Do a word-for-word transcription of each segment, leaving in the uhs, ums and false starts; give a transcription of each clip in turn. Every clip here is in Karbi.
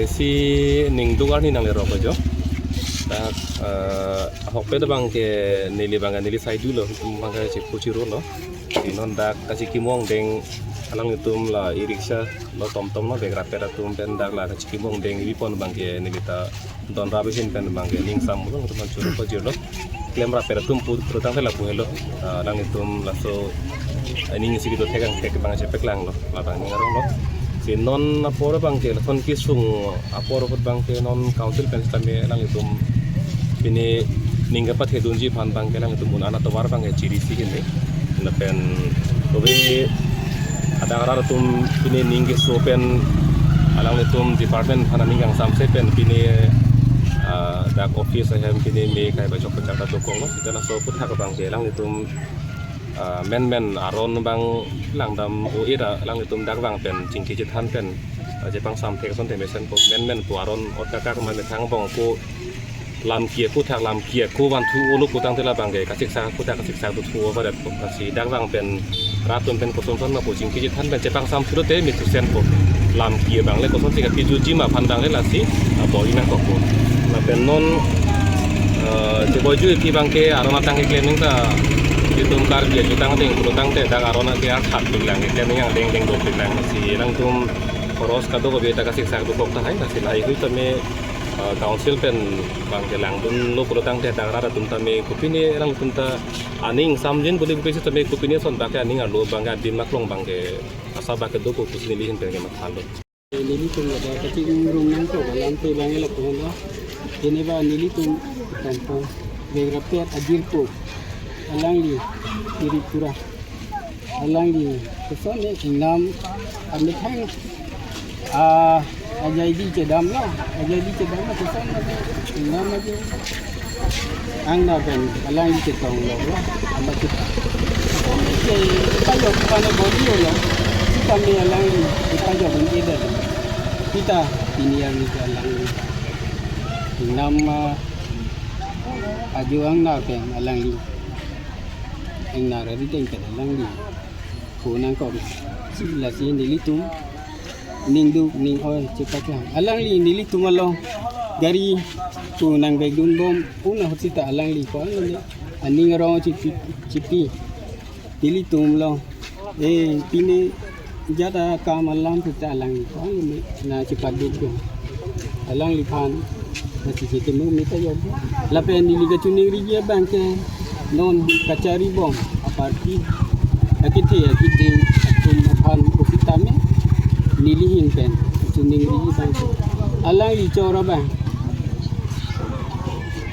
Si ningduk arni nanglerok ajo. Dak, eh, ahokpet abangke neli abangke neli saidu lo, itum abangke chipu chiru lo. Si non dak kachikimo angdeng alanglitum la e-rickshaw lo, tomtom lo, bek rapet atum pen dak la kachikimo angdeng ipon abangke neli ta don rabisin pen abangke ning sam lo, atum churu pajir lo. Klem rapet atum pu, putangte lapu helo. Ah, alanglitum laso, ah, ning isi kedo thek angthek abang chepaklang lo, labang ning arong lo. Si non apor abangke lason kesung apor ahut abangke non council pen sitame alanglitum pine ning kapathedunji aphan abangke alanglitum un-an atovar abangke chiri si kene. Lapen kove adak arat atum pine ning keso pen alanglitum department aphan aning kangsamse pen pine, ah, dak office ahem pine me kai bachok pachak ta dokok lo. Sita laso aphuthak abangke alanglitum, ah, menmen aron abang langdam o-e ra alanglitum dak abang pen chingki chethan pen, ah, chepangsam thek asonte mesenpo, menmen pu aron ot kakak ma methang bong pu lam kiak kuthak lam kiak ku van thu olo putangte labangke kasiksak kuthak kasiksak tu thu over po. Lasi dak abang pen rat atum pen kosonson ma pu chingki chethan pen chepangsam thulote me thusenpo. Lam kiak abang le kosonsi kapiju jima aphan abang le lasi, ah, bor-i nangkokpo. Lapen non, eh, cheboiju iphi abangke aron atang keklem ning ta itum Karbi ajutang ding putangte dak aron ake arthat pik lang, keklem ning angdeng deng dopik lang. Lasi alanglitum koros kadokave ta kasiksak dokok tahai, lasi lahai hui tame, eh, council pen abangke langdunlo pulotangte dak arat atum tame kopine alanglitum ta aning samjin buli kopisi tame kopine ason abangke aning arlo abangke adim aklong abangke asa abangke dopo pusi neli ahin pen kemathalo. Nelitum ada kachingrum nangkok alamthe abangke lapu helo. Pine ba nelitum kampung bek rapet ajirpo alangli Tripura. Alangli kosonne ingnam amethang, ah, ajaidi chedam lo, ajaidi chedam lo kosonne ingnam ajo. Angna pen alangli chetong lo lo, ama chetong. Kosonne ke pajok pano bor-i lo, sitame alangli pajok un-edet. Sita pini arni ke alangli ingnam, ah, ajo angna pen alangli ingnar arideng pen alangli pu nangkok. Lasi nelitum ningduk ning-oi chepaklang. Alangli nelitum along gari pu nangvekdun bom un ahut sita alangli ko-an le aning arong chipi, chipi. Nelitum along, eh, pine jada kam alam sita alangli ko-an le nangchepaduk do. Alangliphan nangchechekimo mita jok. Lapen neli kachiningriji abangke non kachari bom aparty akethe akeding atum aphan pusitame neli ahin pen kachiningriji abangke alangli chor abang,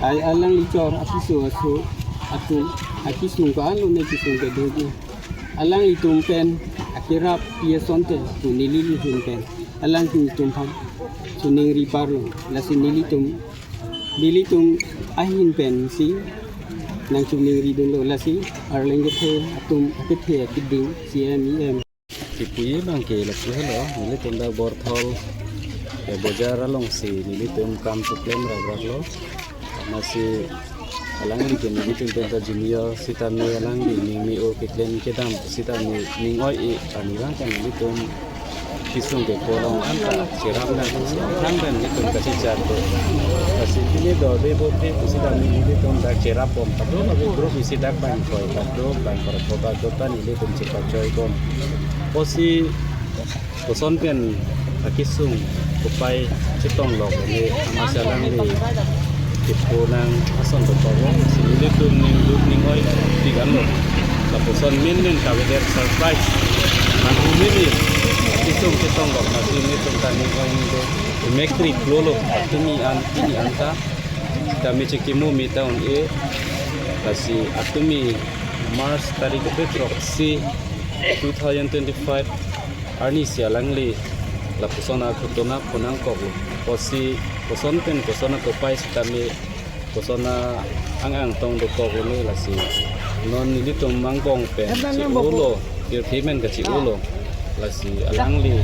ai alangli chor apiso aso atum akesung ko-an lone kesung kedoji. Alanglitum pen akerap pi asonte pu neli ahin pen alangtum aphan chiningri parlo. Lasi nelitum, nelitum ahin pensi nangchiningridunlo. Lasi Arleng kethe atum akethe akeding C M E M. Kipuji abangke lapu helo, nelitum dak Borthol, eh, bojar alongsi nelitum kam cheklem rapraplo. Amatsi alangli ke nelitum pen ta junior sitame alangli ning me-o keklem kedam sitame ning-oi-e arni abangke nelitum kesung kepo along anta cherap nang, nang pen nelitum kachechar do. Lasi pine do de bo ke sitame nelitum dak cherap bom, kadokave group isi dak bang koi, kadok bang kor ko kadok ta nelitum chepachoi bom. Pusi koson pen akesung kopai chetong lok le amatsi alangli kipu nang ason dokok lo, si nelitum ningduk ning-oi tik anlo. Lapuson menmen kavedet surprise. Nang humili akesung chetong lok, amatsi nelitum ta ning-oi ning do. Mek tri plo lo, tumi an, tumi an ta. Tame chekimo mita un-e. Lasi atumi March tarik kepethroksi two thousand twenty-five arnisi alangli lapuson akhutona pu nangkoklo. Pusi koson pen koson akopai sitame koson a-ang-ang tong dokok lo me lasi non nelitum angbong pen che-olo, pirthe pen kache-olo. Lasi alangli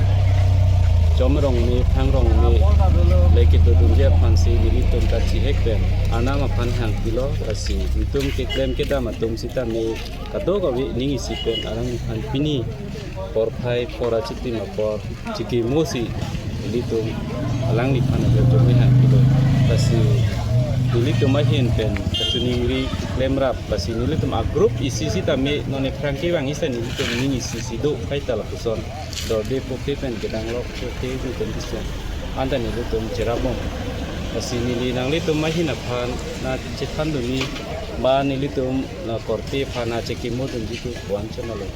chom rong me, phang rong me, le kedodunji aphansi nelitum ta chihek pen Arnam aphan hangpilo. Lasi nelitum keklem kedam atum sitame kadokave ning isi pen alangliphan pini porphai pora chitim apor chekimosi Nelitum alangliphan ajok jok ehan pilo. Lasi nelitum ahin pen kachiningri klemrap. Lasi nelitum a-group isi sitame non aphrang kevang isi nelitum ning isi si do kaita lapuson. Dorde puke pen kedang lok puke nelitum kison. Anta nelitum cherapbom. Lasi neli nanglitum ahin aphan nangchethan dunji ba nelitum nangkorte aphan nangchekimo dunji ke pu-an chonalo.